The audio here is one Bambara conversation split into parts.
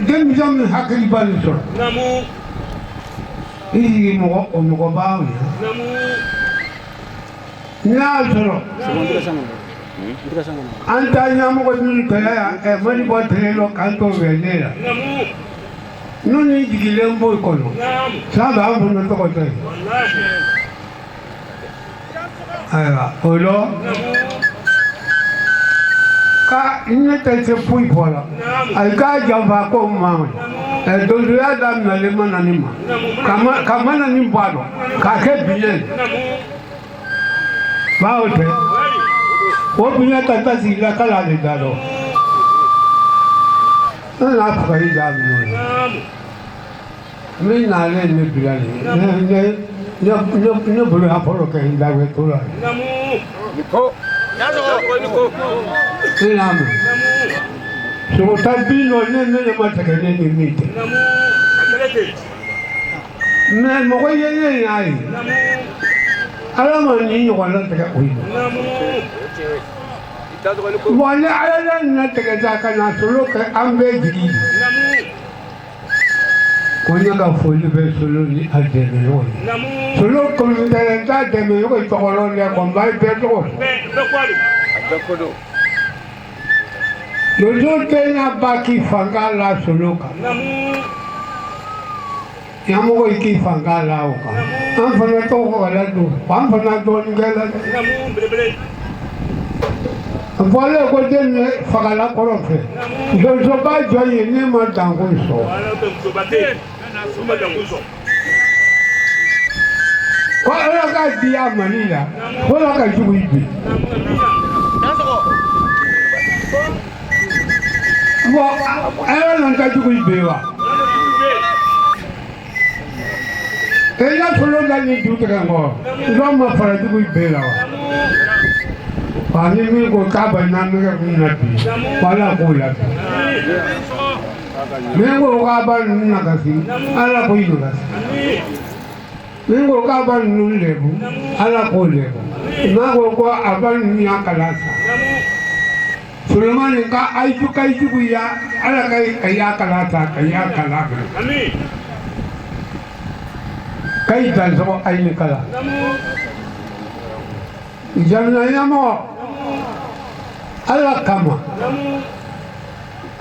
Denmisɛn min hakili b'a sɔrɔ i sigi mɔgɔ o mɔgɔbaw ye n'i y'a sɔrɔ an ta ɲɛmɔgɔ minnu tɛmɛ yan ɛ bɔ tile lɔ k'an to wɛrɛ la n'u ni jigilen b'o kɔnɔ san bɛ an fana tɔgɔ tɛ yen ayiwa o lɔ ka ne tɛ se foyi fɔ la a k'a janfa ko ma ɛ donsoya daminɛlen ma na nin ma ka mana nin bɔ a dɔn k'a kɛ biɲɛ ye bawo tɛ o biɲɛ ka taa sigi la k'ale de da dɔn ne n'a fagali daminɛ o la min nalen ne bila nin ne bolo ya fɔlɔ kɛ n dabɛ to la ne y'a mɛn sogota bin dɔ ne ne ma tigɛ ne ni min tɛ mɛ mɔgɔ ye ne y'a ye ala ma nin ɲɔgɔnna tigɛ o ye bɔn ni ala la nana tigɛ ta ka na solo kɛ an bɛɛ jigi ye ko ne ka foli bɛ solo ni a dɛmɛɲɔgɔn ye solo kɔmi t'a dɛmɛɲɔgɔn tɔgɔ la ko n b'a bɛɛ tɔgɔ donso den n'a ba k'i fanga la solo kan ɲɛmɔgɔ yi k'i fanga la o kan an fana tɔgɔ ka ladon an fana dɔɔnin kɛ la dɛ a fɔlen ko den ye fagala kɔrɔ fɛ donsoba jɔ ye ne ma dankun sɔrɔ ko ala ka diya Mali la ko ala ka jugu i bi bon ala nan ka jugu i bi wa e ya solo da ni ju tigɛ n kɔ n ma fara jugu i bɛɛ la wa wa ni min ko k'a bɛ n'an bɛ kun na bi wala k'o la bi min ko k'a b'a ninnu nagasi ala k'o nagasi min ko k'a b'a ninnu lebu ala k'o lebu n'a ko ko a b'a ninnu y'a kalan sa Sulemani ka ayi ka jugu ya ala ka ya kalan ta ka ya kalan ka i dansɔgɔ ayi ni kala jamana ɲɛmɔgɔ ala kama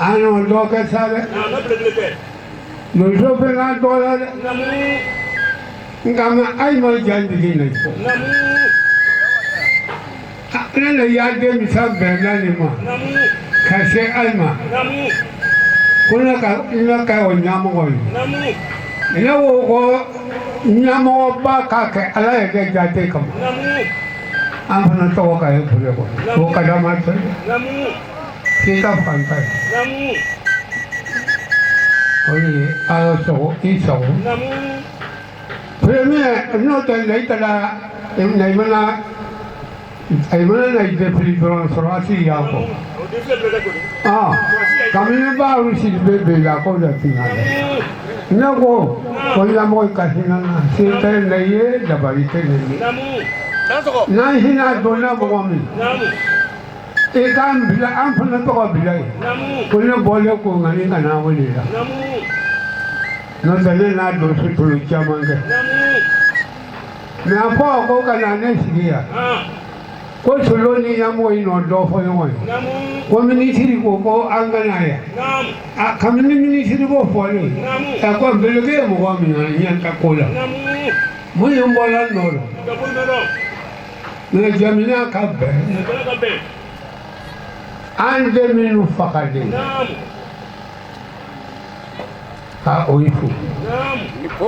an y'o dɔ kɛ sa dɛ donso fana dɔ la dɛ nka mɛ ayi ma jan jigin na ne le y'a denmisɛn bɛnna nin ma ka se ayi ma ko ne ka ne ka o ɲɛmɔgɔ ye ne ko ko ɲɛmɔgɔba k'a kɛ ala yɛrɛ jate kama an fana tɔgɔ ka ye bolo kɔnɔ o ka dama tɛ k'i ka fanta ye o de ye ala sago i sago premier n'o tɛ na i taara na i mana i mana na i défilé dɔrɔn sɔrɔdasi y'a kɔ kabini baaru sigi bɛ bɛ la ko da tina dɛ ne ko ko ɲɛmɔgɔ ka hinɛ na se tɛ ne ye dabali tɛ ne ye n'an hinɛ donna mɔgɔ min i k'an bila an fana tɔgɔ bila yen ko ne bɔlen ko nka ni kana wele la n'o tɛ ne n'a don suturu caman kɛ mɛ a fɔ ko ka na ne sigi yan ko solo ni ɲɛmɔgɔ yi nɔ dɔ fɔ ɲɔgɔn ye ko minisiri ko ko an ka na yan a kabini minisiri ko fɔlen ɛ ko belege ye mɔgɔ min na ɲɛ ka ko la mun ye n bɔra nɔ la. Mais jamana ka bɛn an den minnu fagalen ka o fo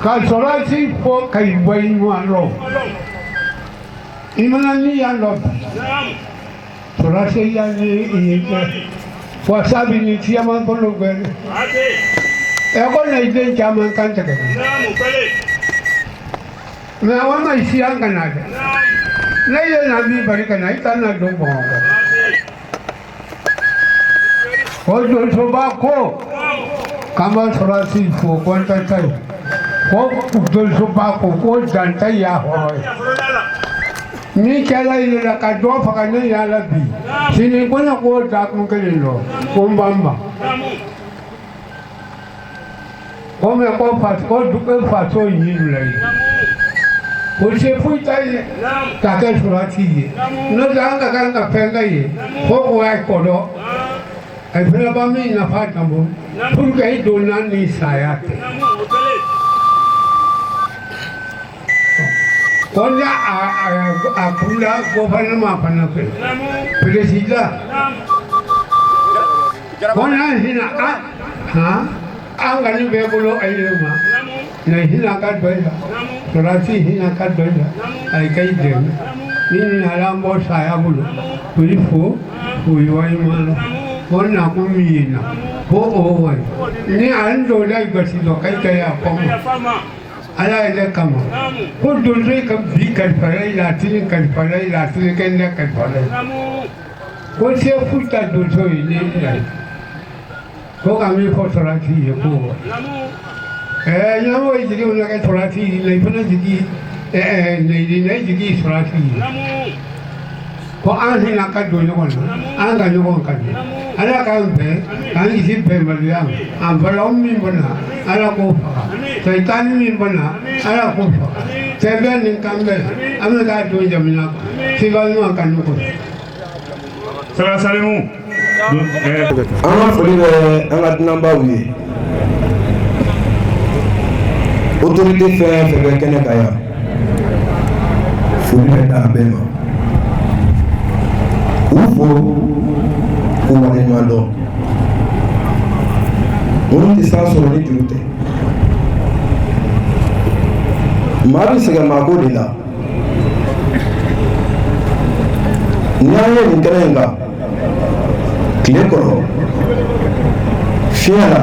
ka sɔrɔsi fo ka i bɔ i ɲɔgɔn rɔ i mana ni yan dɔ bi sɔrɔsi yan ni i ye kɛ wasa bi ni caman bolo gbɛrɛ ɛ ko na i den caman kan tigɛ mɛ aw ma si an ka na dɛ ne ye na min bari ka na i ka na don Bamakɔ o donsoba ko k'an b'a sɔrɔsi fo ko n tɛ taa yen ko donsoba ko ko danta y'a hɔrɔn ye ni kɛla i la ka dɔ faga ne y'a la bi sini ko ne k'o dakun kelen dɔn ko n b'an ban ko mɛ ko fa ko dugu faso ɲini la ye o se foyi t'a ye ka kɛ sɔrɔsi ye n'o tɛ an ka kan ka fɛn kɛ ye fo o y'a kɔdɔ a fana b'a min nafa kan bɔ pour que i donna ni saya tɛ ko ni a kunda gouvernement fana fɛ président ko n'a hinɛ a han an kɔni bɛɛ bolo a yɛrɛ ma na hinɛ ka dɔ i la sɔrɔsi hinɛ ka dɔ i la a ye ka i dɛmɛ ni nana an bɔ saya bolo k'i fo k'u waleɲuman dɔn ko nakun min ye na ko o wa ni an donna i gasi dɔ k'i ka yafa n ma ala yɛrɛ kama ko donso ka bi kalifa i la a tini kalifa i la a tini kɛ ne kalifa i la ko se foyi t'a donso ye ni i ye ko ka min fɔ sɔrɔsi ye ko wa ɲɛmɔgɔ ye jigi min kɛ sɔrɔsi ye la i fana jigi na i jigi sɔrɔsi ye ko an hinɛ ka don ɲɔgɔn na an ka ɲɔgɔn kan ala k'an bɛn k'an kisi bɛnbaliya ma an balawu min bɛ na ala k'o faga sɛtani min bɛ na ala k'o faga sɛbɛn ni kanbɛn an bɛ k'a don jamana kan siga ɲuman kan ɲɔgɔn. Sala Salimu. An ka foli bɛ an ka dunanbaw ye autorité fɛn fɛn bɛ kɛnɛ kan yan foli bɛ taa bɛɛ ma k'u fo k'u waleɲuman dɔn minnu tɛ san sɔrɔ ni juru tɛ maa bɛ sɛgɛn maako de la n'i y'an ye nin kɛnɛ in kan tile kɔrɔ fiɲɛ la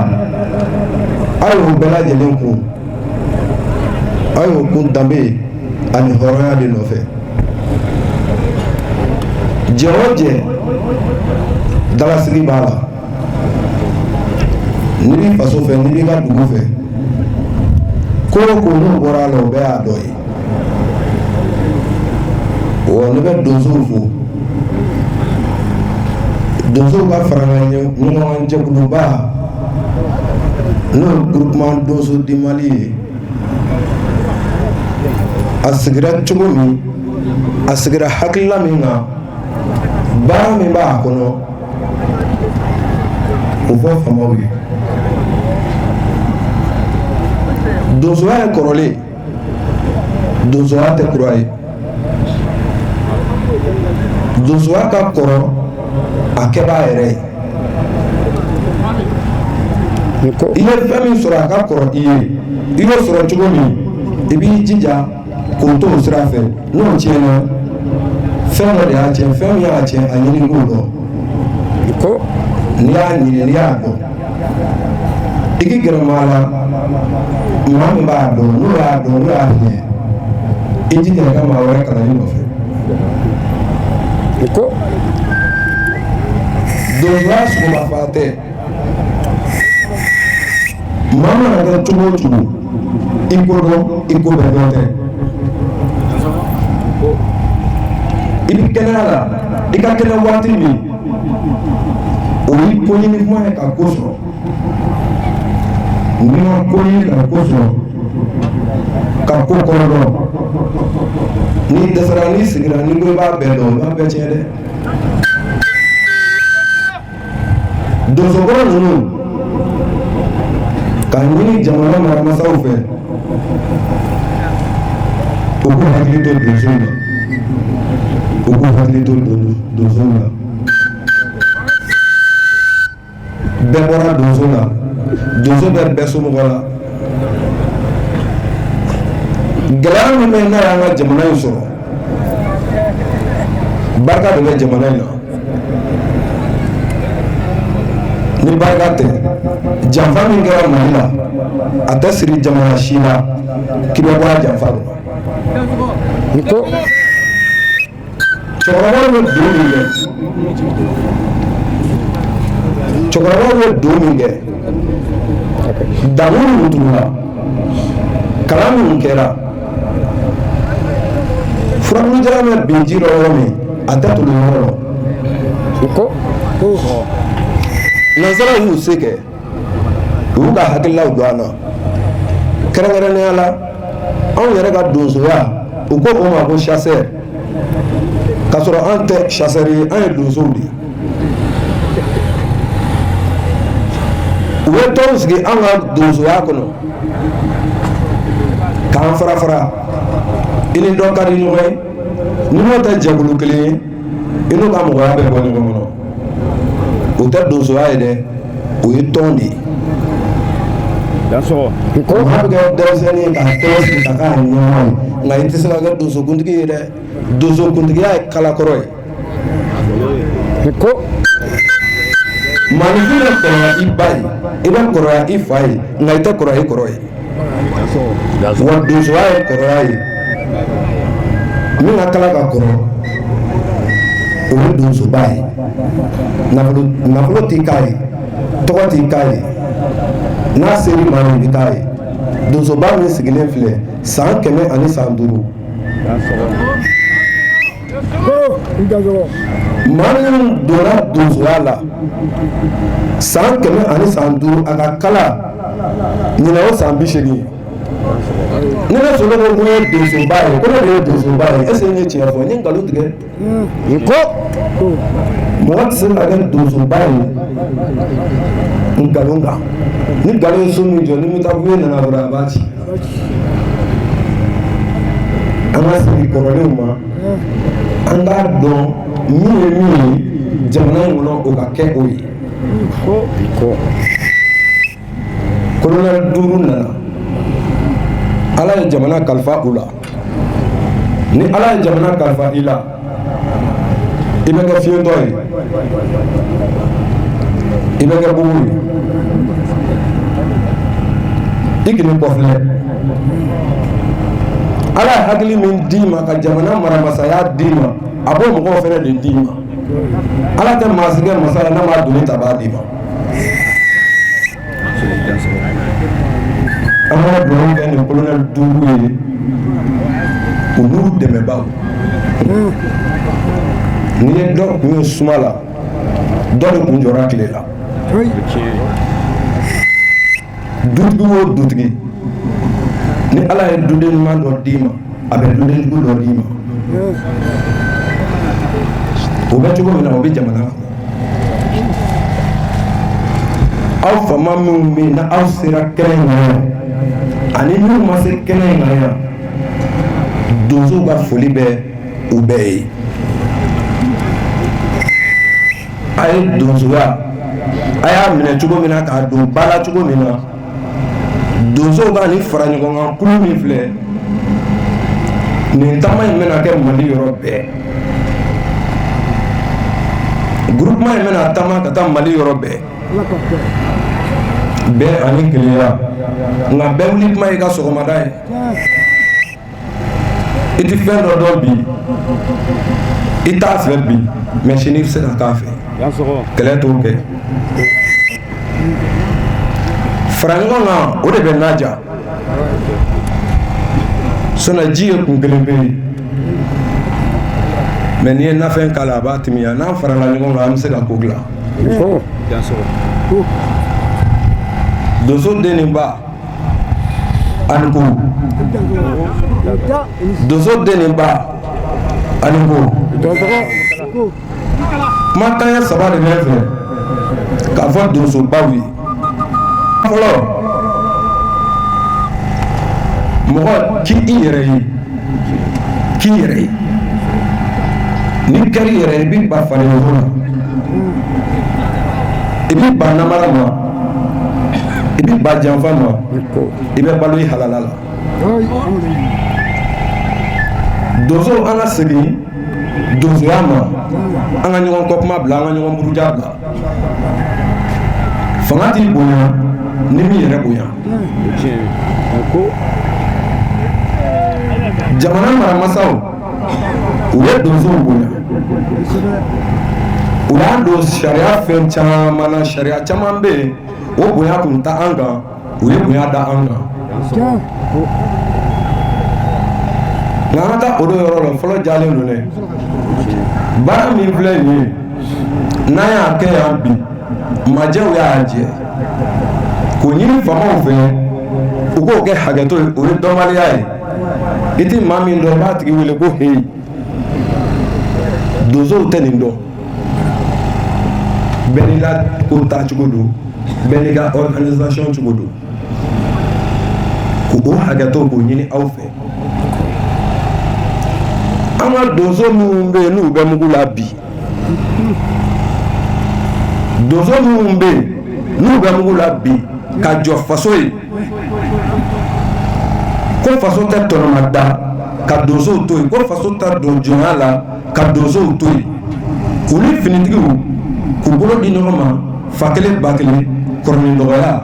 a y'o bɛɛ lajɛlen kun a y'o kun danbe ani hɔrɔnya de nɔfɛ jɛ o jɛ dalasigi b'a la n'i b'i faso fɛ n'i b'i ka dugu fɛ ko o ko n'o bɔra a la o bɛɛ y'a dɔ ye wa ne bɛ donsow fo donsow ka farakan ɲɔgɔn jɛkuluba n'o ye groupement donso du Mali ye a sigira cogo min a sigira hakilila min kan baara min b'a kɔnɔ o fɔ faamaw ye donsoya ye kɔrɔlen donsoya tɛ kura ye donsoya ka kɔrɔ a kɛbaa yɛrɛ ye i ye fɛn min sɔrɔ a ka kɔrɔ i ye i y'o sɔrɔ cogo min i b'i jija k'o to o sira fɛ n'o tiɲɛna fɛn dɔ de y'a tiɲɛ fɛn min y'a tiɲɛ a ɲini k'o dɔn n'i y'a ɲini n'i y'a dɔn i k'i gɛrɛ maa la maa min b'a dɔn n'o y'a dɔn n'o y'a fiɲɛ i jija i ka maa wɛrɛ kalan i nɔfɛ donsoya sogoba tɛ maa mana kɛ cogo o cogo i ko dɔn i ko bɛɛ dɔn tɛ i bɛ kɛnɛya la i ka kɛnɛ waati min o y'i ko ɲini kuma ye ka ko sɔrɔ n'i ma ko ɲini ka ko sɔrɔ ka ko kɔrɔ dɔn n'i dɛsɛra n'i sigira n'i ko i b'a bɛɛ dɔn i b'a bɛɛ tiɲɛ dɛ donsokɔrɔ ninnu k'a ɲini jamana maramasaw fɛ u U k'u hakili to donsow la, u k'u hakili to donsow la. Bɛɛ bɔra donso la, donso bɛ bɛɛ somɔgɔ la. Gɛlɛya min bɛ n'a y'an ka jamana in sɔrɔ, barika de bɛ jamana in na. Ni barika tɛ, janfa min kɛra Mali la, a tɛ siri jamana si la k'i bɛ bɔ a janfa kɔnɔ. Cɛkɔrɔbaw bɛ don min kɛ, cɛkɔrɔbaw bɛ don min kɛ, damu minnu turula, kalan minnu kɛra, furabulujalan bɛ bin ji dɔ yɔrɔ min, a tɛ toli yɔrɔ la. Nansaraw y'u se kɛ, u y'u ka hakililaw don an na. Kɛrɛnkɛrɛnnenya la, anw yɛrɛ ka donsoya, u ko o ma ko chasseur, k'a sɔrɔ an tɛ chasseur ye, an ye donsow de ye. U ye tɔnw sigi an ka donsoya kɔnɔ k'an fara fara. I ni dɔ ka di ɲɔgɔn ye, ni n'o tɛ jɛkulu kelen ye, i n'o ka mɔgɔya bɛ bɔ ɲɔgɔn kɔnɔ. O tɛ donsoya ye dɛ, o ye tɔn de ye. Maa bɛ kɛ denmisɛnnin ye k'a tɔn sigi ka k'a ɲɛmɔgɔ ye, nka i tɛ se ka kɛ donsokuntigi ye dɛ. Donsokuntigiya ye kalakɔrɔ ye. Maaninfin bɛ kɔrɔya i ba ye, i bɛ kɔrɔya i fa ye, nka i tɛ kɔrɔya i kɔrɔ ye. Wa donsoya ye kɔrɔya ye. Min ka kala ka kɔrɔ, o ye donsoba ye. Nafolo t'i k'a ye, tɔgɔ t'i k'a ye, n'a ser'i ma i bɛ k'a ye. Donsoba min sigilen filɛ san 105. Maa min donna donsoya la san 105, a ka kala ɲinɛ o san 80 ye. Ni ne sɔrɔ ko n ye donsoba ye, ko ne de ye donsoba ye, est ce que n ye tiɲɛ fɔ? N ye nkalon tigɛ. Mɔgɔ tɛ se ka kɛ donsoba ye nkalon kan. Ni nkalon ye so min jɔ, ni mutafuye nana dɔrɔn, a b'a ci. An ka segin kɔrɔlenw ma, an k'a dɔn min ye min ye jamana in kɔnɔ, o ka kɛ o ye. Colonel 5 nana, Ala ye jamana kalifa u la. Ni Ala ye jamana kalifa i la, i bɛ kɛ fiyentɔ ye, i bɛ kɛ bugu ye, i k'i kɔfilɛ. Ala ye hakili min d'i ma ka jamana maramasaya d'i ma, a b'o mɔgɔw fana de d'i ma. Ala tɛ maa si kɛ masa ye n'a m'a doni ta b'a d'i ma. An ka dugawu kɛ nin colonel 5 ye, u n'u dɛmɛbaaw. N'i ye dɔ kun ye suma la, dɔ de kun jɔra tile la. Dutigi o dutigi, ni Ala ye duden ɲuman dɔ d'i ma, a bɛ duden jugu dɔ d'i ma. O bɛ cogo min na, o bɛ jamana kɔnɔ. Aw faama minnu bɛ yen, n'aw sera kɛnɛ in kan yan, ani minnu ma se kɛnɛ in kan yan, donsow ka foli bɛ u bɛɛ ye. A ye donsoya, a y'a minɛ cogo min na, k'a don ba la cogo min na, donsow ka nin fara ɲɔgɔn kan kulu min filɛ nin, taama in bɛna kɛ Mali yɔrɔ bɛɛ. Groupement in bɛna taama ka taa Mali yɔrɔ bɛɛ, bɛn ani kelenya. Nka bɛɛ wuli kuma y'i ka sɔgɔmada ye. I tɛ fɛn dɔ dɔn bi, i t'a fɛ bi, mais sini i bɛ se ka k'a fɛ. Kɛlɛ t'o kɛ. Fara ɲɔgɔn kan, o de bɛ n'a ja. Sinon ji ye kun kelen pe ye, mais n'i ye nafɛn k'a la, a b'a timiya. N'an farala ɲɔgɔn kan, an bɛ se ka ko dilan. Donso den ni ba ani ko, donso den ni ba ani ko, kumakan ɲɛ saba de bɛ n fɛ k'a fɔ donsobaw ye. Fɔlɔ, mɔgɔ k'i i yɛrɛ ye. K'i yɛrɛ ye, n'i kɛr'i yɛrɛ ye, i b'i ban fadenko la, i b'i ban namara ma, i b'i ban janfa ma, i bɛ balo i halala la. Donso, an ka segin donsoya ma, an ka ɲɔgɔn kɔkuma bila, an ka ɲɔgɔn buruja bila. Fanga t'i bonya ni m'i yɛrɛ bonya. Jamana maramasaw, u ye donsow bonya, u y'an don sariya fɛn caman na. Sariya caman bɛ yen, o bonya tun tɛ an kan, u ye bonya da an kan. Nka an ka taa o yɔrɔ la fɔlɔ, jalen don dɛ. Baara min filɛ nin ye, n'an y'a kɛ yan bi, majɛw y'a jɛ k'o ɲini faamaw fɛ, u k'o kɛ hakɛto ye. O ye dɔnbaliya ye. I tɛ maa min dɔn, i b'a tigi wele ko heyi. Donsow tɛ nin dɔn. Bɛɛ n'i ka ko taacogo don, bɛɛ n'i ka organisation cogo don. K'o hakɛto k'o ɲini aw fɛ. An ka donso minnu bɛ yen, n'u bɛ mugu la bi, donso minnu bɛ yen, n'u bɛ mugu la bi ka jɔ faso ye, ko faso tɛ tɔnɔma da ka donsow to yen, ko faso tɛ don jɔnya la ka donsow to yen, u ni finitigiw k'u bolo di ɲɔgɔn ma, fa kelen ba kelen, kɔrɔnin dɔgɔya,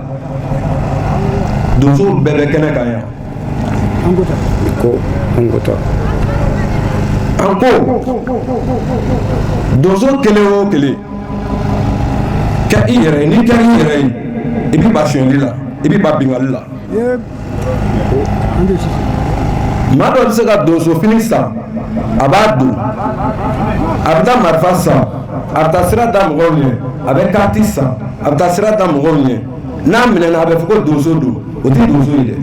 donsow bɛɛ bɛ kɛnɛ kan yan. Ko an ko An ko donso kelen o kelen, kɛ i yɛrɛ ye. N'i kɛra i yɛrɛ ye, i b'i ban sonyali la, i b'i ban binkanni la. Maa dɔ bɛ se ka donsofini san, a b'a don, a bɛ taa marifa san, a bɛ taa sira da mɔgɔw ɲɛ, a bɛ carte san, a bɛ taa sira da mɔgɔw ɲɛ. N'a minɛna, a bɛ fɔ ko donso don. O tɛ donso ye dɛ,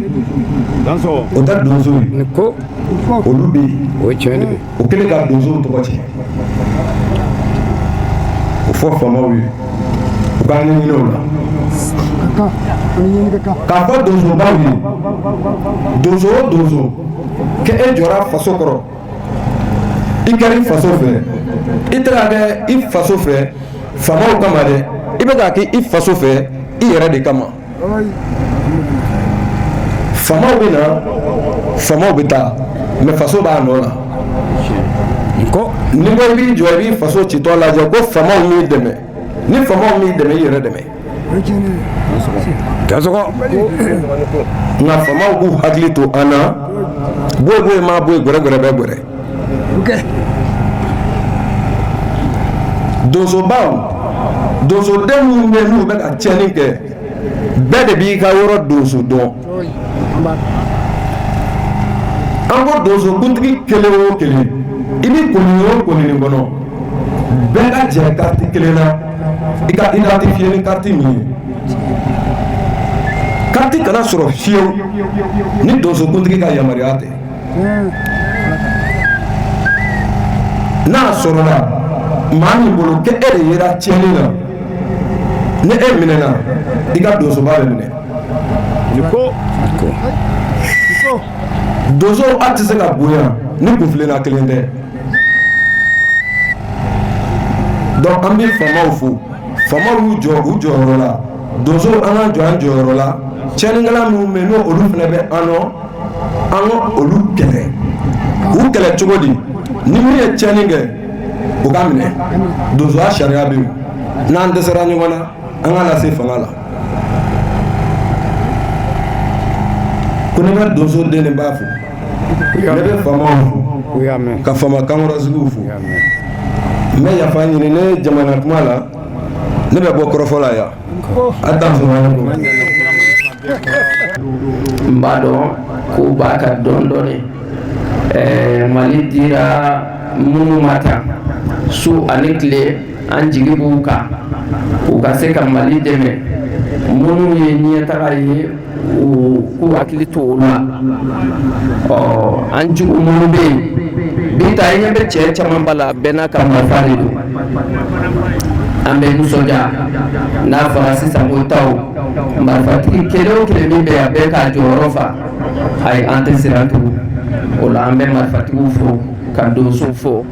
o tɛ donso ye. Ko Olu bɛ yen. O ye tiɲɛ de ye. O kɛlen ka donsow tɔgɔ tiɲɛ. O fɔ faamaw ye, u k'an ɲɛɲini o la, k'a fɔ donsobaw ye, donso o donso k'e e jɔra faso kɔrɔ, i kɛra i faso fɛ, i tɛ ka kɛ i faso fɛ faamaw kama dɛ, i bɛ k'a kɛ i faso fɛ i yɛrɛ de kama. Faamaw bɛ na, faamaw bɛ taa, mais faso b'a nɔ la. Ko N'i ko i b'i jɔ, i b'i faso citɔ lajɛ ko faamaw m'i dɛmɛ, ni faamaw m'i dɛmɛ, i yɛrɛ dɛmɛ. Dasɔgɔ. Nka faamaw k'u hakili to an na. Boyi boyi maa boyi, gɛrɛ gɛrɛ bɛ gɛrɛ. Donsobaw, donsoden minnu bɛ yen, n'u bɛ ka tiɲɛni kɛ, bɛɛ de b'i ka yɔrɔ donso dɔn. An ko donsokuntigi kelen o kelen, i bɛ commune o commune kɔnɔ, bɛɛ ka jɛ carte kelen na, i ka identifier ni carte min ye. Carte kana sɔrɔ fiyewu ni donsokuntigi ka yamaruya tɛ. N'a sɔrɔla maa min bolo k'e de yera tiɲɛni na, ni e minɛna, i ka donsoba bɛ minɛ. Ko Donso a tɛ se ka bonya ni kunfilenna kelen tɛ. Donc an bɛ faamaw fo. Faamaw y'u jɔ u jɔyɔrɔ la, donso an k'an jɔ an jɔyɔrɔ la. Tiɲɛnikɛla minnu bɛ yen, n'o olu fana bɛ an nɔ, an ka olu kɛlɛ. K'u kɛlɛ cogo di? Ni min ye tiɲɛni kɛ, o ka minɛ. Donsoya sariya bɛ yen. N'an dɛsɛra ɲɔgɔn na, an ka lase fanga la. Ko ne bɛ donso den de b'a fo, ne bɛ faamaw fo, U y'a mɛn. ka faama kankɔrɔsigiw fo. U y'a mɛn. N bɛ yafa ɲini ne jamana kuma la, ne bɛ bɔ kɔrɔfɔ la yan. A dan sɔrɔ. N b'a dɔn k'u b'a ka dɔɔni dɔɔni. Mali dira minnu ma tan, su ani tile an jigi b'u kan, u ka se ka Mali dɛmɛ. Minnu ye ɲɛtaga ye, u k'u hakili to olu la. Ɔ an jugu minnu bɛ yen bi ta, i ɲɛ bɛ cɛ caman ba la, bɛɛ n'a ka marifa de don. An bɛ nisɔndiya n'a fɔra sisan ko taw marifatigi kelen o kelen min bɛ yan, bɛɛ k'a jɔyɔrɔ fa. Ayi, an tɛ siran tugun. O la an bɛ marifatigiw fo, ka donsow fo,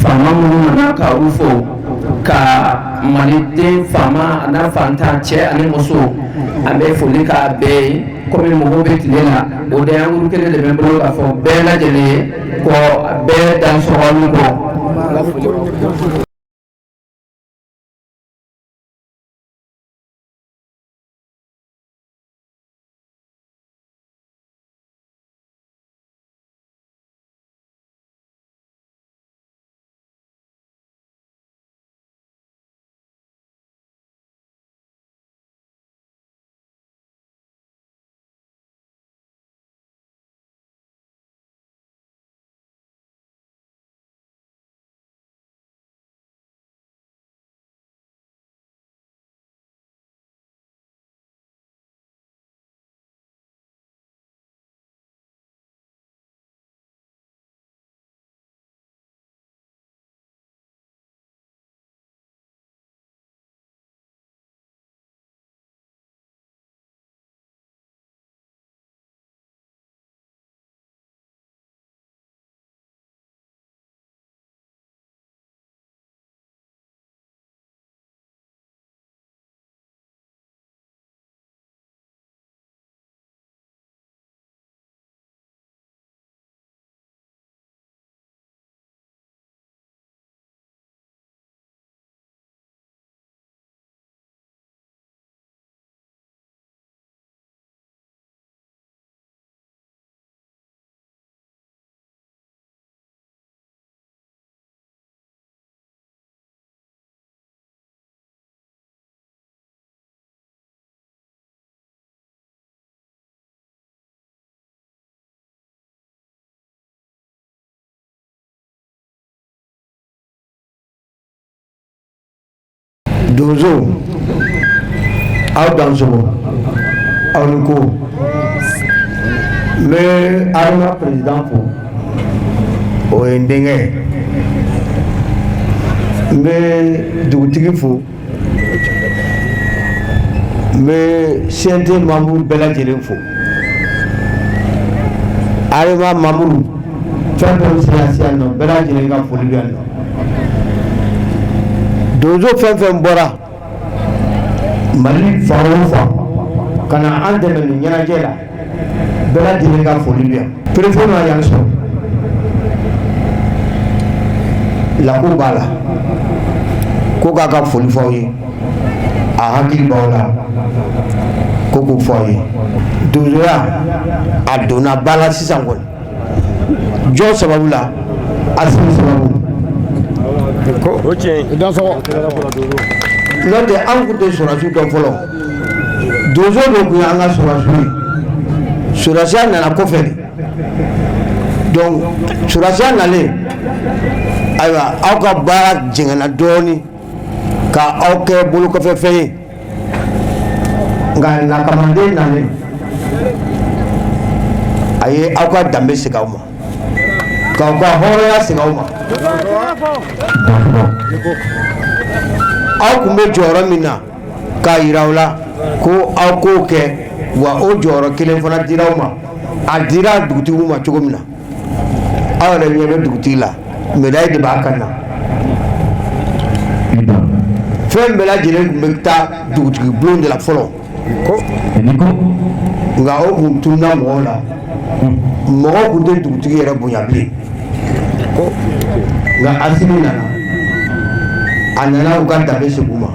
faama minnu nana ka u fo, ka maliden faama n'a fantan, cɛ ani muso, an bɛ foli k'a bɛɛ ye. Komi mɔgɔw bɛ tile la, o de y'an kelen de bɛ n bolo k'a fɔ bɛɛ lajɛlen ye ko bɛɛ dansɔgɔ kɔ. Donso, aw dansogo, aw ni ko. N bɛ AREMA président fo, o ye n denkɛ ye. N bɛ dugutigi fo, n bɛ CNT membre bɛɛ lajɛlen fo. AREMA membre fɛn fɛn sera yan nɔ, bɛɛ lajɛlen ka foli bɛ yan nɔ. Donso fɛn fɛn bɔra Mali fan o fan ka na an dɛmɛ nin ɲɛnajɛ la, bɛɛ lajɛlen ka foli bɛ yan. Préfet ma yan sɔrɔ, lako b'a la ko k'a ka foli fɔ aw ye, a hakili b'aw la ko k'o fɔ aw ye. Donsoya a donna ba la sisan kɔni, jɔn sababu la? Asimi sababu. N'o tɛ, an tun tɛ sɔrɔdasiw dɔn fɔlɔ. Donso de tun y'an ka sɔrɔdasiw ye. Sɔrɔdasiya nana kɔfɛ de. Donc sɔrɔdasiya nalen, ayiwa, aw ka baara jɛngɛnna dɔɔnin ka aw kɛ bolokɔfɛfɛn ye. Nka nakamanden nalen, a ye aw ka danbe segin aw ma, k'aw ka hɔrɔnya segin aw ma. Aw tun bɛ jɔyɔrɔ min na, k'a yira aw la ko aw k'o kɛ, wa o jɔyɔrɔ kelen fana dira aw ma. A dira dugutigiw ma cogo min na, aw yɛrɛ ɲɛ bɛ dugutigi la, médaille de b'a kan na. Fɛn bɛɛ lajɛlen tun bɛ taa dugutigi bulon de la fɔlɔ, nka o tun tununa mɔgɔw la. Mɔgɔw tun tɛ dugutigi yɛrɛ bonya bilen. Nka Asimi nana, a nana u ka danbe segin u ma,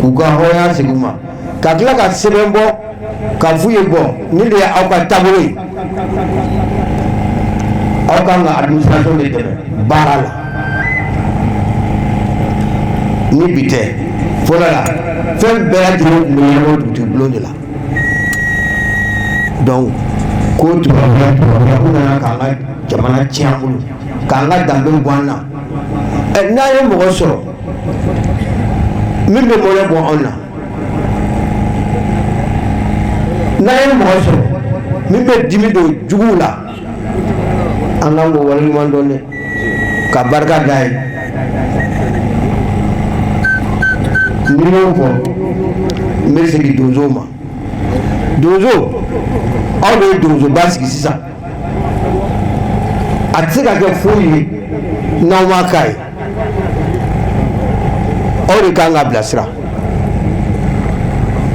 k'u ka hɔrɔnya segin u ma, ka tila ka sɛbɛn bɔ ka f'u ye: bɔ nin de ye aw ka taabolo ye, aw kan ka administration de dɛmɛ baara la. Ni bi tɛ, fɔlɔ la, fɛn bɛɛ lajɛlen tun bɛ ɲɛnabɔ dugutigi bulon de la. Donc ko tubabuya, tubabuya u nana k'an ka jamana tiɲɛ an bolo, k'an ka danbew bɔ an na. Ɛ, n'an ye mɔgɔ sɔrɔ min bɛ mɔnɛ bɔ anw na, n'an ye mɔgɔ sɔrɔ min bɛ dimi don juguw la, an kan k'o waleɲuman dɔn dɛ, ka barika da ye. Ni n y'o fɔ, n bɛ segin donsow ma. Donso, aw de ye donsoba sigi sisan. A tɛ se ka kɛ foyi ye n'aw ma k'a ye. Aw de kan ka bilasira.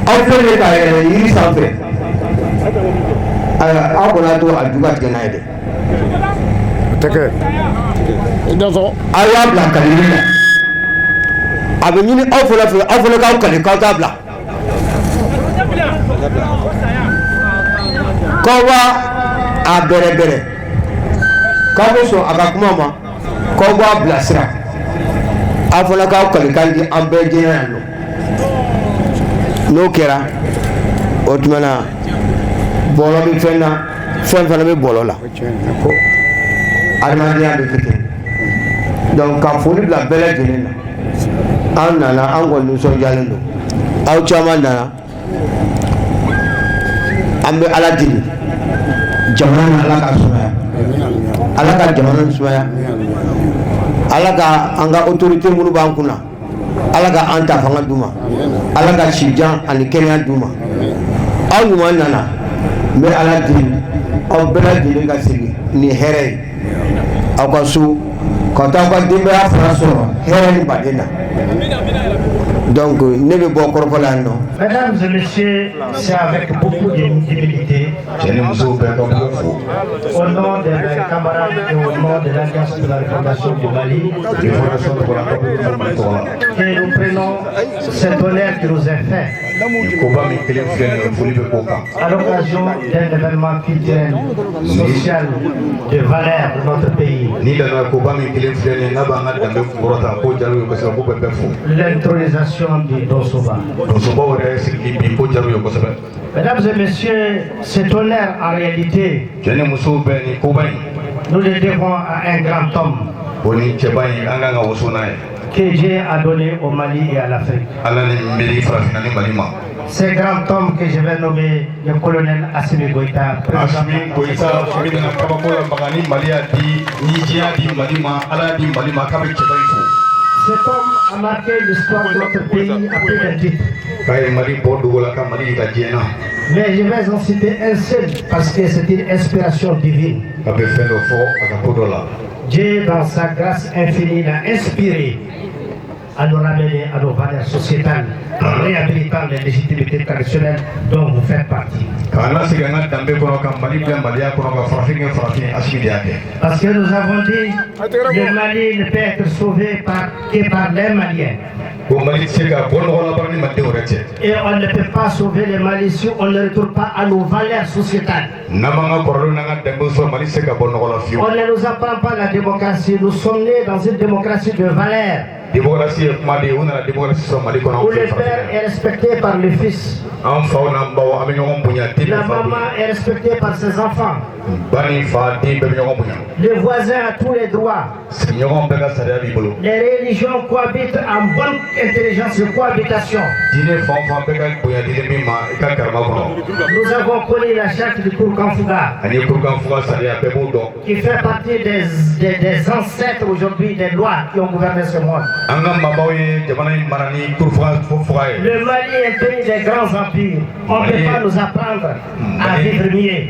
Aw filɛ nin ye ka yɛlɛ yiri sanfɛ. Ayiwa, aw kana to a ju ka tigɛ n'a ye dɛ. O tɛ kɛ. Aw y'a bila kalili la. A bɛ ɲini aw fana fɛ, aw fana k'aw kali k'aw t'a bila. K'aw b'a a bɛrɛbɛrɛ, k'aw bɛ sɔn a ka kuma ma, k'aw b'a bilasira. Aw fana k'aw kalikan di an bɛɛ diɲɛ yan nɔ. N'o kɛra, o tuma na bɔlɔ bɛ fɛn na, fɛn fana bɛ bɔlɔ la. Adamadenya bɛ kɛ ten. Donc ka foli bila bɛɛ lajɛlen na. An nana, an kɔni nisɔndiyalen don. Aw caman nana. An bɛ Ala deli, jamana in, Ala ka sumaya, Ala ka jamana in sumaya, Ala ka an ka autorité minnu b'an kunna, Ala ka an ta fanga d'u ma, Ala ka sijan ani kɛnɛya d'u ma. Aw ɲuman nana, n bɛ Ala deli, aw bɛɛ lajɛlen ka segin ni hɛrɛ ye aw ka so, ka taa aw ka denbaya fana sɔrɔ hɛrɛ ni baden na. Donc ne bɛ bɔ kɔrɔfɔ la yan nɔ. Mesdames et messieurs, c'est avec beaucoup d'humilité, Cɛ ni musow bɛɛ ka bolo fo. au nom de mes camarades et au nom de l'Alliance pour la refondation du Mali, Refondation tɔgɔ la, ka bolo fo Mali tɔgɔ la. que nous prenons cet honneur qui nous est fait Nin koba min kelen filɛ nin ye, foli bɛ k'o kan. à l'occasion d'un événement culturel, social, de valeur de notre pays, Ni dana koba min kelen filɛ nin ye, n'a b'an ka danbe kunkɔrɔta, ko diyar'u ye kosɛbɛ, ko bɛɛ bɛɛ fo. L'intronisation du Donsoba. Donsobaw yɛrɛ sigili bi, ko diyar'u ye kosɛbɛ. Mesdames et messieurs, cet honneur en réalité, Cɛ ni musow bɛɛ, nin koba in, nous le devons à un grand homme ko nin cɛba in, an kan ka waso n'a ye. Que Dieu a donné au Mali et à l'Afrique. Ala ni miiri farafinna ni Mali ma. Ce grand homme que je vais nommer le colonel Assimi Goïta, président. Asimi Goyita min nana kabako la maga ni Mali y'a di, ni diɲɛ y'a di Mali ma, Ala y'a di Mali ma, k'a bɛ cɛba in fo. Cet homme a marqué l'histoire de notre pays à plus d'un titre. K'a ye Mali bɔ dogo la ka Mali yira diɲɛ na. Mais je vais en citer un seul parce que c'est une inspiration divine. A bɛ fɛn dɔ fɔ a ka ko dɔ la. Dieu, dans sa grâce infinie, l'a inspiré à nous ramener à nos valeurs sociétales en réhabilitant les légitimités traditionnelles dont vous faites partie. K'an lasegin an ka danbe kɔnɔ, ka Mali bila Maliya kɔnɔ, ka farafin kɛ farafin, Asimi de y'a kɛ. Parce que nous avons dit, le Mali ne peut être sauvé que par les Maliens. Ko Mali tɛ se ka bɔ nɔgɔ la baara ni malidenw yɛrɛ tɛ. Et on ne peut pas sauver le Mali si on ne retourne pas à nos valeurs sociétales. N'an m'an ka kɔrɔlenw n'an ka danbew sɔrɔ, Mali tɛ se ka bɔ nɔgɔ la fiyewu. On ne nous apprend pas la démocratie. Nous sommes nés dans une démocratie de valeurs, Démocratie ye kuma de ye, u nana démocratie sɔrɔ Mali kɔnɔ, où anw fɛ le père farafinna. Est respecté par le fils, An faw n'an baw, an bɛ ɲɔgɔn bonya, den la bɛ fa maman bonya. Est respectée par ses enfants, Ba ni fa, den bɛɛ bɛ ɲɔgɔn bonya. Le voisin a tous les droits. Sigiɲɔgɔn bɛɛ ka sariya b'i bolo. Les religions cohabitent en bonne intelligence et cohabitation. Diinɛ fan o fan, bɛɛ ka bonya dilen min ma i ka karama kɔnɔ. Nous avons connu la charte du Kurukanfuga, Ani Kurukanfuga sariya, bɛɛ b'o dɔn. Qui fait partie des ancêtres aujourd'hui des lois qui ont gouverné ce monde. An ka maabaw ye jamana in mara ni kurufuga fuga ye. Le Mali est un pays des grands empires. On ne peut pas nous apprendre à vivre mieux.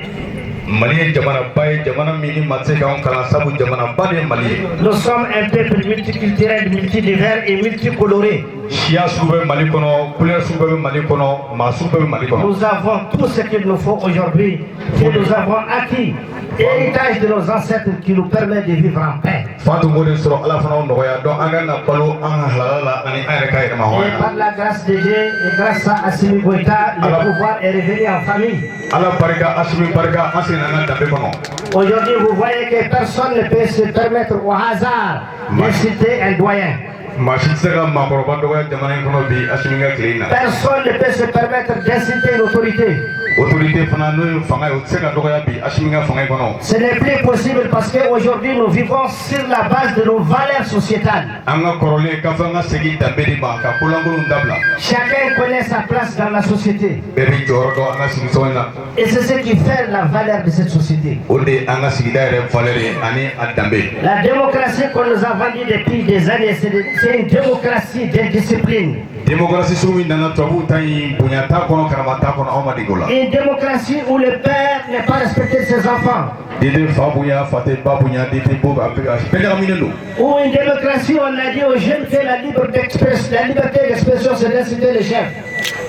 Mali ye jamanaba ye, jamana min ni maa tɛ se k'anw kalan, sabu jamanaba de ye Mali ye. Nous sommes un peuple multiculturel, multidivers et multicoloré. Siya sugu bɛ Mali kɔnɔ, couleur sugu bɛɛ bɛ Mali kɔnɔ, maa sugu bɛɛ bɛ Mali kɔnɔ. Nous avons tout ce qu'il nous faut aujourd'hui et nous avons acquis héritage de nos ancêtres qui nous permet de vivre en paix. Fa tun b'o de sɔrɔ, Ala fana y'o nɔgɔya, donc an kan ka balo an ka halala la ani an yɛrɛ ka Et yɛrɛmahɔrɔnya. Par la grâce de Dieu et grâce à Assimi Goïta, le Alors- pouvoir est revenu en famille. Ala barika, Asimi barika, an seginna an ka danbe kɔnɔ. Aujourd'hui, vous voyez que personne ne peut se permettre au hasard d'insulter un doyen. Maa si tɛ se ka maakɔrɔba dɔgɔya jamana in kɔnɔ bi, Asimi ka tile in na. Personne ne peut se permettre d'insulter une autorité. Autorité fana, n'o ye fanga ye, o tɛ se ka dɔgɔya bi Asimi ka fanga in kɔnɔ. Ce n'est plus possible parce qu'aujourd'hui, nous vivons sur la base de nos valeurs sociétales. An ka kɔrɔlen k'a fɔ an ka segin danbe de ma, ka kolankolonw dabila. Chacun connaît sa place dans la société. Bɛɛ bɛ jɔyɔrɔ dɔn an ka sigisɔn in na. Et c'est ce qui fait la valeur de cette société. O de ye an ka sigida yɛrɛ valeur ye ani a danbe. La démocratie qu'on nous a vendue depuis des années, c'est une démocratie d'indiscipline. Démocratie sugu min nana tubabuw ta in, bonya t'a kɔnɔ, karama t'a kɔnɔ, anw ma dege o la. Une démocratie où le père n'est pas respecté de ses enfants. Den tɛ fa bonya, fa tɛ ba bonya, den tɛ bo, a bɛɛ ɲagaminen don. Ou une démocratie où on a dit aux jeunes que la liberté d'expression, c'est d'insulter les chefs.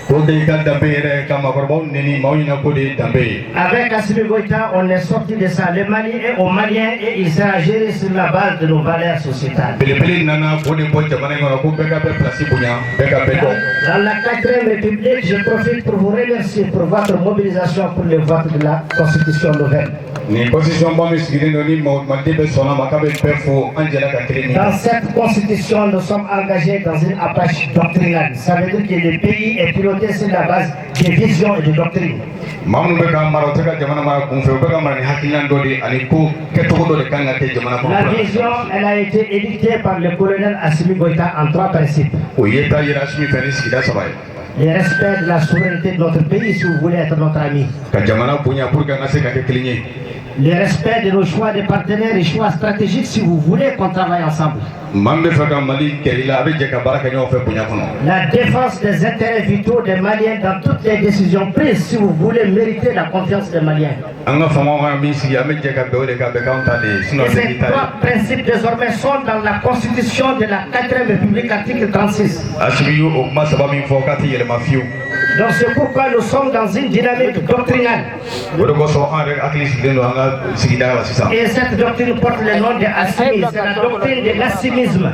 Ko de y'i ka danbe yɛrɛ ka maakɔrɔbaw neni maaw ɲɛna ko de ye danbe ye. Avec Assimi Goïta, on est sorti de ça. Le Mali est aux Maliens et il sera géré sur la base de nos valeurs sociétales. Belebele nana k'o de bɔ jamana in kɔnɔ ko bɛɛ ka bɛɛ place bonya, bɛɛ ka bɛɛ dɔn. Dans la 4ème République, je profite pour vous remercier pour votre mobilisation pour le vote de la Constitution nouvelle. Nin constitution ba min sigilen don ni maliden bɛɛ sɔnna ma k'a bɛ bɛɛ fo an jɛra ka kelen min. Dans cette Constitution, nous sommes engagés dans une approche doctrinale. Ça veut dire que le pays est piloté sur la base des visions et des doctrines. Maa minnu bɛ ka mara, u tɛ ka jamana mara kunfɛ, u bɛ ka mara ni hakilina dɔ de ye ani ko kɛcogo dɔ de kan ka kɛ jamana kɔnɔ. La vision, elle a été édictée par le colonel Assimi Goïta en trois principes. O ye ta yira Assimi fɛ ni sigida saba ye. Le respect de la souveraineté de notre pays, si vous voulez être notre ami. Ka jamana bonya pour que an ka se ka kɛ kelen ye. Le respect de nos choix de partenaires et choix stratégiques, si vous voulez qu'on travaille ensemble. Maa min bɛ fɛ ka Mali kɛ i la, a bɛ jɛ ka baara kɛ ɲɔgɔn fɛ bonya kɔnɔ. La défense des intérêts vitaux des Maliens dans toutes les décisions prises, si vous voulez mériter la confiance des Maliens. An ka faamaw ka min sigi, an bɛ jɛ ka bɛn o de kan, bɛɛ k'anw ta de ye, sinon Et tɛ ces k'i ta ye. trois principes désormais sont dans la Constitution de la 4ème République, article 36. Assimi y'o o kuma saba min fɔ k'a tɛ yɛlɛma fiyewu. Donc c'est pourquoi nous sommes dans une dynamique doctrinale. O de kosɔn an yɛrɛ hakili sigilen don an ka sigida la sisan. Et cette doctrine porte le nom de Assimi. C'est la doctrine de l'assimisme.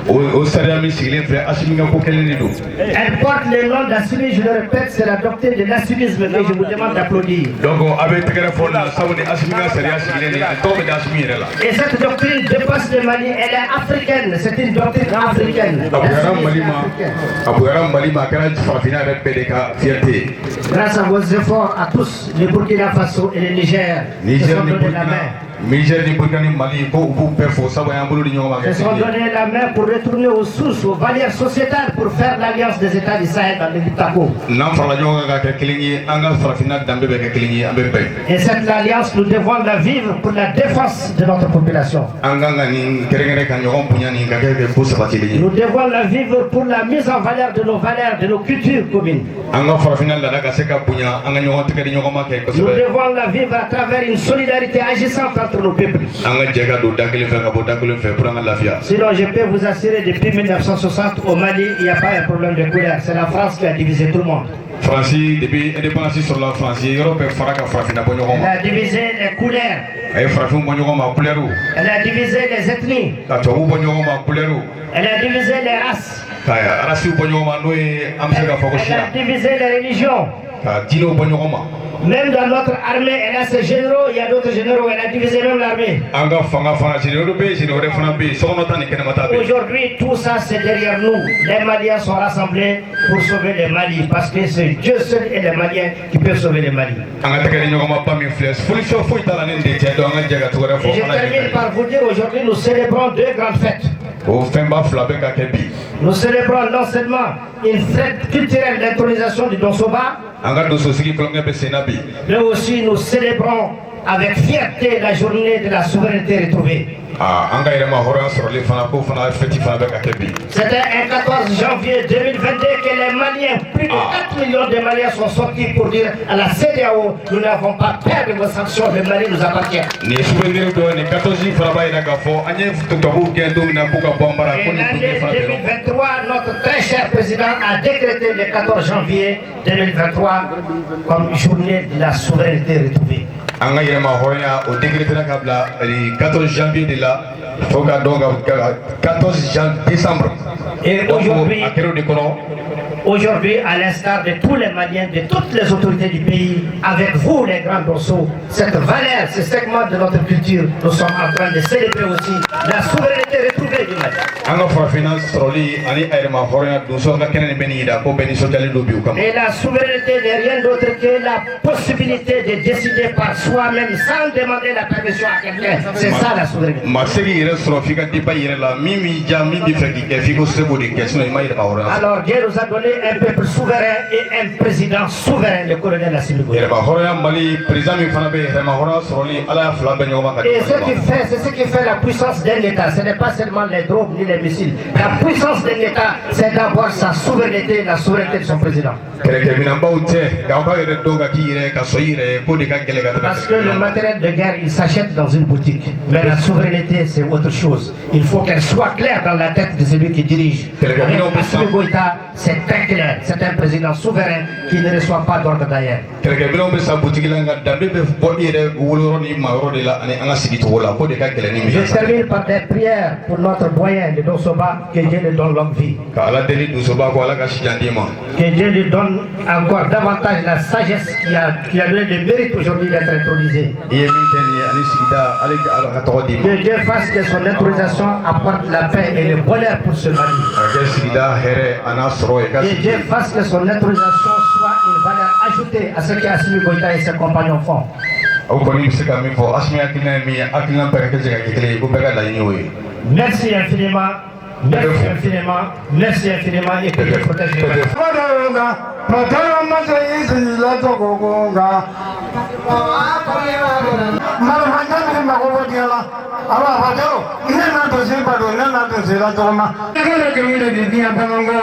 O sariya min sigilen filɛ, Assimi ka ko kelen de don. Elle porte le nom d'Assimi, je le répète, c'est la doctrine de l'assimisme que je vous demande d'applaudir. Donc a bɛ tɛgɛrɛ fɔ nin na sabu ni Assimi ka sariya sigilen de ye, a tɔgɔ bɛ da Assimi yɛrɛ la. Et cette doctrine dépasse le Mali, elle est africaine, c'est une doctrine africaine. A bonyara Mali ma, a bonyara Mali ma, a kɛra farafinna yɛrɛ bɛɛ de ka fierté ye. Grâce à vos efforts à tous, le Burkina Faso et le Niger se Niger sont ni donné la Burkina main. Niger ni Burkina ni Mali ko u b'u bɛɛ fo sabu an y'an bolo di ɲɔgɔn ma Se kɛ sont kelen ye. donné la main pour retourner aux sources, aux valeurs sociétales, pour faire l'alliance des États du Sahel dans le Liptako. N'an farala ɲɔgɔn kan ka kɛ kelen ye, an ka farafinna danbe bɛ kɛ kelen ye, an bɛ bɛn. Et cette alliance, nous devons la vivre pour la défense de notre population. An kan ka nin kɛrɛnkɛrɛn ka ɲɔgɔn bonya nin ka kɛ ko sabatilen ye. Nous devons la vivre pour la mise en valeur de nos valeurs, de nos cultures communes. An ka farafinna laada ka se ka bonya, an ka ɲɔgɔn tɛgɛ di ɲɔgɔn ma kɛ Nous kosɛbɛ. devons la vivre à travers une solidarité agissante entre nos peuples. An ka jɛ ka don da kelen fɛ ka bɔ da kelen fɛ pour an ka lafiya. Sinon, je peux vous assurer, depuis 1960, au Mali, il n'y a pas un problème de couleur. C'est la France qui a divisé tout le monde. Faransi, depuis indépendance sɔrɔla, Faransi ye yɔrɔ bɛɛ fara ka farafinna bɔ ɲɔgɔn Elle ma. a divisé les couleurs. A ye farafinw bɔ ɲɔgɔn ma, couleurw. Elle a divisé les ethnies. Ka tubabuw bɔ ɲɔgɔn ma, couleurw. Elle a divisé les races. Ka racew bɔ ɲɔgɔn ma, n'o ye an bɛ se k'a fɔ ko Elle siya. a divisé les religions. Ka diinɛw bɔ ɲɔgɔn ma. Même dans notre armée, elle a ses généraux, il y a d'autres généraux, elle a divisé même l'armée. An ka fanga fana, généraux bɛ yen, généraux wɛrɛ fana bɛ yen, sokɔnɔ ta ni kɛnɛma ta bɛ yen. Aujourd'hui, tout ça, c'est derrière nous. Les Maliens sont rassemblés pour sauver le Mali, parce que c'est Dieu seul et les Maliens qui peuvent sauver le Mali. An ka tɛgɛ di ɲɔgɔn ma ba min filɛ, solution foyi t'a la ni nin de cɛ, donc an ka jɛ ka tɛgɛrɛ fɔ. Et je Ala ye. termine par vous dire, aujourd'hui, nous célébrons deux grandes fêtes. O fɛnba fila bɛ ka kɛ bi. Nous célébrons non seulement une fête culturelle, l'intronisation du Donsoba, An ka donsosigi kulonkɛ bɛ sen na bi. mais aussi nous célébrons avec fierté la journée de la souveraineté retrouvée. Aa, an ka yɛrɛma hɔrɔnya sɔrɔli fana ko fana fête fana bɛ ka kɛ bi. C'était un 14 janvier 2022 que les Maliens, plus de 4 millions de Maliens sont sortis pour dire à la CEDEAO, nous n'avons pas peur de vos sanctions, le Mali nous appartient. Nin ye souvenir dɔ ye, nin 14 fana b'a yira k'a fɔ an ye tubabuw gɛn don min na k'u ka bɔ an bara Et ko nin l'année kun fana bɛ yɔrɔ. 2023, notre très cher président a décrété le 14 janvier 2023 comme journée de la souveraineté retrouvée. An ka yɛrɛma hɔrɔnya o décrété ka bila 14 janvier de la fo ka dɔn ka 14 décembre. Et Donc, aujourd'hui, a kɛra o de kɔnɔ. Aujourd'hui, à l'instar de tous les Maliens, de toutes les autorités du pays, avec vous les grands Donsos, cette valeur, ce segment de notre culture, nous sommes en train de célébrer aussi la souveraineté retrouvée du Mali. An ka farafinna sɔrɔli ani a yɛrɛma hɔrɔnya, donso ka kɛnɛ nin bɛ nin yira ko bɛɛ nisɔndiyalen don bi o kama. Et la souveraineté n'est rien d'autre que la possibilité de décider par soi-même sans demander la permission à quelqu'un. C'est ça la souveraineté. Maa se k'i yɛrɛ sɔrɔ f'i ka débat i yɛrɛ la, min b'i diya, min b'i fɛ k'i kɛ, f'i ko se k'o de kɛ, sinon i ma yɛrɛma hɔrɔnya sɔrɔ. Alors Dieu nous a donné un peuple souverain et un président souverain, le colonel Assimi Goïta. Yɛrɛma hɔrɔnya Mali président min fana bɛ yen, yɛrɛma hɔrɔnya sɔrɔli, Ala y'a fila bɛɛ ɲɔgɔn ma ka di Et ce Mali qui ma. fait, c'est ce qui fait la puissance d'un État. Ce n'est pas pas seulement les drones ni les missiles. La puissance d'un État, c'est d'avoir sa souveraineté, la souveraineté de son président. Kɛlɛkɛminɛnbaw tɛ nka aw k'a yɛrɛ dɔn ka k'i yɛrɛ ye ka sɔn i yɛrɛ ye k'o de ka gɛlɛn ka tɛmɛ. Parce que le matériel de guerre, il s'achète dans une boutique. Mais la souveraineté, c'est autre chose. Il faut qu'elle soit claire dans la tête de celui qui dirige. Avec Assimi Goïta, c'est très clair. C'est un président souverain qui ne reçoit pas d'ordre d'ailleurs. Kɛlɛkɛminɛnw bɛ san butigi la, nka danbe bɛ bɔ i yɛrɛ woloyɔrɔ ni maayɔrɔ de la ani an ka sigicogo la, k'o de ka gɛlɛn ni Je minɛn. Termine par des prières pour notre doyen, le Donsoba, que Dieu lui donne longue vie. Ka Ala deli Donsoba ko Ala ka sijan d'i ma. Que Dieu lui donne encore davantage la sagesse qui a donné le mérite aujourd'hui d'être intronisé. I ye min kɛ nin ye ani sigida ale Ala ka tɔgɔ d'i ma. Que Dieu fasse que son intronisation apporte la paix et le bonheur pour ce Mali. A ka kɛ sigida hɛrɛ a n'a sɔrɔ ye ka Que sigi. Dieu fasse que son intronisation soit une valeur ajoutée à ce qu'Assimi Goïta et ses compagnons font. Aw kɔni bɛ se ka min fɔ, Asimi hakilina ye min ye, hakilina bɛɛ ka kɛ se ka kɛ kelen ye, ko bɛɛ ka laɲini y'o ye. Merci infiniment, merci infiniment, merci infiniment et que Dieu protège le Mali. Patara masa isi la togo gonga. Marmanya ni mago bɔ diɲɛ la. Awa fataro, ne na to se bado, ne na to se la tɔgɔma. Ne ka kɛ wele di diɲɛ fɛn ko.